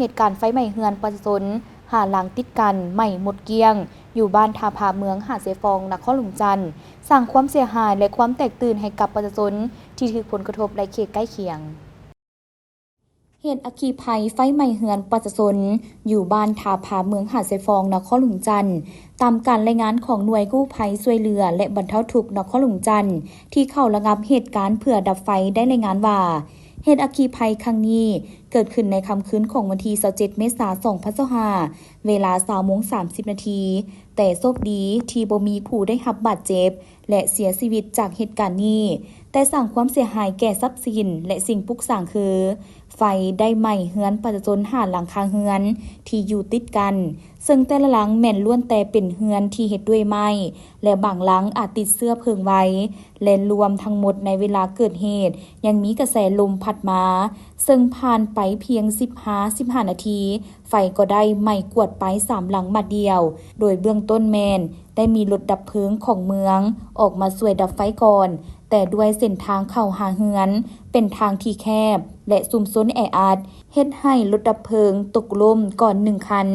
ເຫດການໄຟໄໝ້ເຮືອນປະຊາຊົນຫ້າຫຼັງຕິດກັນໄໝ້ໝົດກ້ຽງ ຢູ່ບ້ານທ່າພາ ເມືອງຫາດຊາຍຟອງ ນະຄອນຫຼວງຈັນ ສ້າງຄວາມເສຍຫາຍ ແລະ ຄວາມແຕກຕື່ນໃຫ້ກັບປະຊາຊົນທີ່ຖືກຜົນກະທົບ ແລະ ເຂດໃກ້ຄຽງ. ເຫດອັກຄີໄພໄຟໄໝ້ເຮືອນປະຊາຊົນ ຢູ່ບ້ານທ່າພາ ເມືອງຫາດຊາຍຟອງ ນະຄອນຫຼວງຈັນ, ຕາມການລາຍງານຂອງໜ່ວຍກູ້ໄພຊ່ວຍເຫຼືອ ແລະ ບັນເທົາທຸກນະຄອນຫຼວງຈັນ ທີ່ເຂົ້າລະງັບເຫດການເພື່ອດັບໄຟ ໄດ້ລາຍງານວ່າ ເຫດອັກຄີໄພຄັ້ງນີ້ເກີດຂຶ້ນໃນຄ່ຳຄືນຂອງວັນທີຊາວເຈັດ ເມສາ ສອງພັນຊາວຫ້າ ເວລາຊາວໂມງສາມສິບນາທີ, ແຕ່ໂຊກດີທີ່ບໍ່ມີຜູ້ໄດ້ຮັບບາດເຈັບ ແລະ ເສຍຊີວິດຈາກເຫດການນີ້, ແຕ່ສ້າງຄວາມເສຍຫາຍແກ່ຊັບສິນ ແລະ ສິ່ງປຸກສ້າງຄື ໄຟໄດ້ໄໝ້ເຮືອນປະຊາຊົນຫ້າຫຼັງຄາເຮືອນທີ່ຢູ່ຕິດກັນ, ເຊິ່ງແຕ່ລະຫຼັງແມ່ນລ້ວນແຕ່ເປັນເຮືອນທີ່ເຮັດດ້ວຍໄມ້ ແລະ ບາງຫຼັງອາດຕິດເຊື້ອເພີງໄວ, ແລະ ລວມທັງໝົດໃນເວລາເກີດເຫດຍັງມີກະແສລົມພັດມາ, ເຊິ່ງຜ່ານໄປພຽງສິບຫ້າ ສິບຫ້ານາທີ, ໄຟກໍໄດ້ໄໝ້ກວາດໄປສາມຫຼັງບາດດຽວ, ໂດຍເບື້ອງຕົ້ນແມ່ນໄດ້ມີລົດດັບເພີງຂອງເມືອງອອກມາຊ່ວຍດັບໄຟກ່ອນ, ແຕ່ດ້ວຍເສັ້ນທາງເຂົ້າຫາເຮືອນເປັນທາງທີ່ແຄບ ແລະ ຊຸມຊົນແອອັດ, ເຮັດໃຫ້ລົດດັບເພີງຕົກລົ້ມກ່ອນໜຶ່ງຄັນ.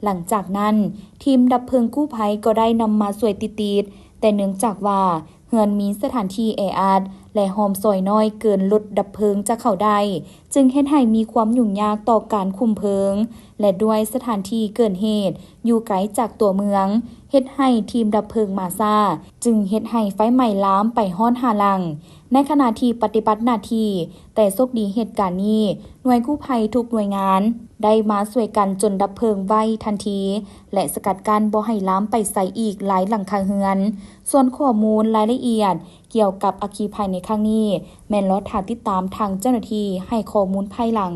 ຫຼັງຈາກນັ້ນ, ທີມດັບເພີງກູ້ໄພກໍໄດ້ນຳມາຊ່ວຍຕິດໆ, ແຕ່ເນື່ອງຈາກວ່າ ເຮືອນມີສະຖານທີ່ແອອັດ ແລະ ຮ່ອມຊອຍນ້ອຍເກີນລົດດັບເພີງຈະເຂົ້າໄດ້, ຈຶ່ງເຮັດໃຫ້ມີຄວາມຫຍຸ້ງຍາກຕໍ່ການຄຸມເພີງ ແລະ ດ້ວຍສະຖານທີ່ເກີດເຫດຢູ່ໄກຈາກຕົວເມືອງ, ເຮັດໃຫ້ທີມດັບເພີງມາຊ້າ, ຈຶ່ງເຮັດໃຫ້ໄຟໄໝ້ລາມໄປຮອດຫ້າຫຼັງ. ໃນຂະນະທີ່ປະຕິບັດໜ້າທີ່, ແຕ່ໂຊກດີເຫດການນີ້, ໜ່ວຍກູ້ໄພທຸກໜ່ວຍງານໄດ້ມາຊ່ວຍກັນຈົນດັບເພີງໄດ້ທັນທີ ແລະ ສະກັດກັ້ນບໍ່ໃຫ້ລາມໄປໃສອີກຫຼາຍຫຼັງຄາເຮືອນ. ສ່ວນຂໍ້ມູນລາຍລະອຽດກ່ຽວກັບອັກຄີໄພໃນຄັ້ງນີ້ ແມ່ນລໍຖ້າຕິດຕາມທາງເຈົ້າໜ້າທີ່ໃຫ້ຂໍ້ມູນພາຍຫຼັງ.